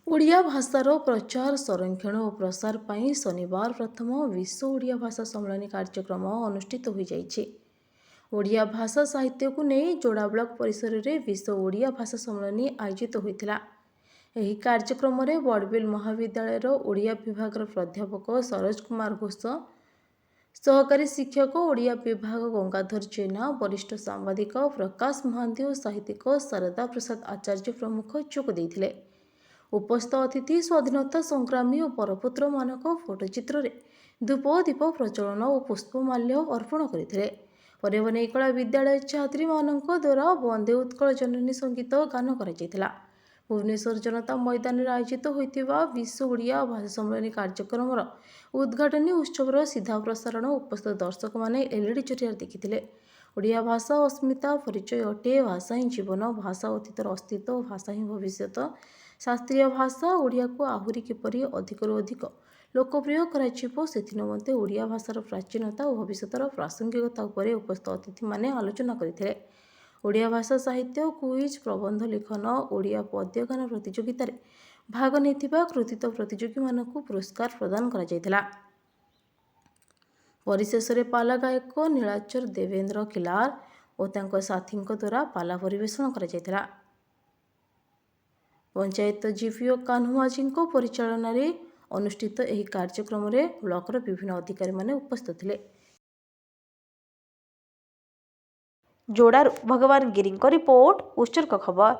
ଓଡ଼ିଆ ଭାଷାର ପ୍ରଚାର, ସଂରକ୍ଷଣ ଓ ପ୍ରସାର ପାଇଁ ଶନିବାର ପ୍ରଥମ ବିଶ୍ୱ ଓଡ଼ିଆ ଭାଷା ସମ୍ମିଳନୀ କାର୍ଯ୍ୟକ୍ରମ ଅନୁଷ୍ଠିତ ହୋଇଯାଇଛି। ଓଡ଼ିଆ ଭାଷା ସାହିତ୍ୟକୁ ନେଇ ଯୋଡ଼ା ବ୍ଲକ ପରିସରରେ ବିଶ୍ୱ ଓଡ଼ିଆ ଭାଷା ସମ୍ମିଳନୀ ଆୟୋଜିତ ହୋଇଥିଲା। ଏହି କାର୍ଯ୍ୟକ୍ରମରେ ବଡ଼ବିଲ ମହାବିଦ୍ୟାଳୟର ଓଡ଼ିଆ ବିଭାଗର ପ୍ରାଧ୍ୟାପକ ସରୋଜ କୁମାର ଘୋଷ, ସହକାରୀ ଶିକ୍ଷକ ଓଡ଼ିଆ ବିଭାଗ ଗଙ୍ଗାଧର ଜେନା, ବରିଷ୍ଠ ସାମ୍ବାଦିକ ପ୍ରକାଶ ମହାନ୍ତି ଓ ସାହିତ୍ୟିକ ଶାରଦା ପ୍ରସାଦ ଆଚାର୍ଯ୍ୟ ପ୍ରମୁଖ ଯୋଗ ଦେଇଥିଲେ। ଉପସ୍ଥିତ ଅତିଥି ସ୍ୱାଧୀନତା ସଂଗ୍ରାମୀ ଓ ବରପୁତ୍ରମାନଙ୍କ ଫଟୋଚିତ୍ରରେ ଧୂପ, ଦୀପ ପ୍ରଜ୍ୱଳନ ଓ ପୁଷ୍ପମାଲ୍ୟ ଅର୍ପଣ କରିଥିଲେ। ପରେ ବନେଇକଳା ବିଦ୍ୟାଳୟ ଛାତ୍ରୀମାନଙ୍କ ଦ୍ୱାରା ବନ୍ଦେ ଉତ୍କଳ ଜନନୀ ସଙ୍ଗୀତ ଗାନ କରାଯାଇଥିଲା। ଭୁବନେଶ୍ୱର ଜନତା ମଇଦାନରେ ଆୟୋଜିତ ହୋଇଥିବା ବିଶ୍ୱ ଓଡ଼ିଆ ଭାଷା ସମ୍ମିଳନୀ କାର୍ଯ୍ୟକ୍ରମର ଉଦ୍ଘାଟନୀ ଉତ୍ସବର ସିଧା ପ୍ରସାରଣ ଉପସ୍ଥିତ ଦର୍ଶକମାନେ ଏଲ୍ଇଡି ଜରିଆରେ ଦେଖିଥିଲେ। ଓଡ଼ିଆ ଭାଷା ଅସ୍ମିତା ପରିଚୟ ଅଟେ, ଭାଷା ହିଁ ଜୀବନ, ଭାଷା ଅତୀତର ଅସ୍ତିତ୍ୱ ଓ ଭାଷା ହିଁ ଭବିଷ୍ୟତ। ଶାସ୍ତ୍ରୀୟ ଭାଷା ଓଡ଼ିଆକୁ ଆହୁରି କିପରି ଅଧିକରୁ ଅଧିକ ଲୋକପ୍ରିୟ କରାଯିବ, ସେଥିନିମନ୍ତେ ଓଡ଼ିଆ ଭାଷାର ପ୍ରାଚୀନତା ଓ ଭବିଷ୍ୟତର ପ୍ରାସଙ୍ଗିକତା ଉପରେ ଉପସ୍ଥିତ ଅତିଥିମାନେ ଆଲୋଚନା କରିଥିଲେ। ଓଡ଼ିଆ ଭାଷା ସାହିତ୍ୟ, କୁଇଜ୍, ପ୍ରବନ୍ଧ ଲିଖନ, ଓଡ଼ିଆ ପଦ୍ୟ ଗାନ ପ୍ରତିଯୋଗିତାରେ ଭାଗ ନେଇଥିବା କୃତିତ୍ୱ ପ୍ରତିଯୋଗୀମାନଙ୍କୁ ପୁରସ୍କାର ପ୍ରଦାନ କରାଯାଇଥିଲା। ପରିଶେଷରେ ପାଲା ଗାୟକ ନୀଳାଚଳ ଦେବେନ୍ଦ୍ର ଖିଲାର ଓ ତାଙ୍କ ସାଥୀଙ୍କ ଦ୍ୱାରା ପାଲା ପରିବେଷଣ କରାଯାଇଥିଲା। ପଞ୍ଚାୟତ ଜିପିଓ କାହ୍ନୁ ମାଝୀଙ୍କ ପରିଚାଳନାରେ ଅନୁଷ୍ଠିତ ଏହି କାର୍ଯ୍ୟକ୍ରମରେ ବ୍ଲକର ବିଭିନ୍ନ ଅଧିକାରୀମାନେ ଉପସ୍ଥିତ ଥିଲେ। ଯୋଡ଼ାରୁ ଭଗବାନ ଗିରିଙ୍କ ରିପୋର୍ଟ, ଉତ୍ସର୍ଗ ଖବର।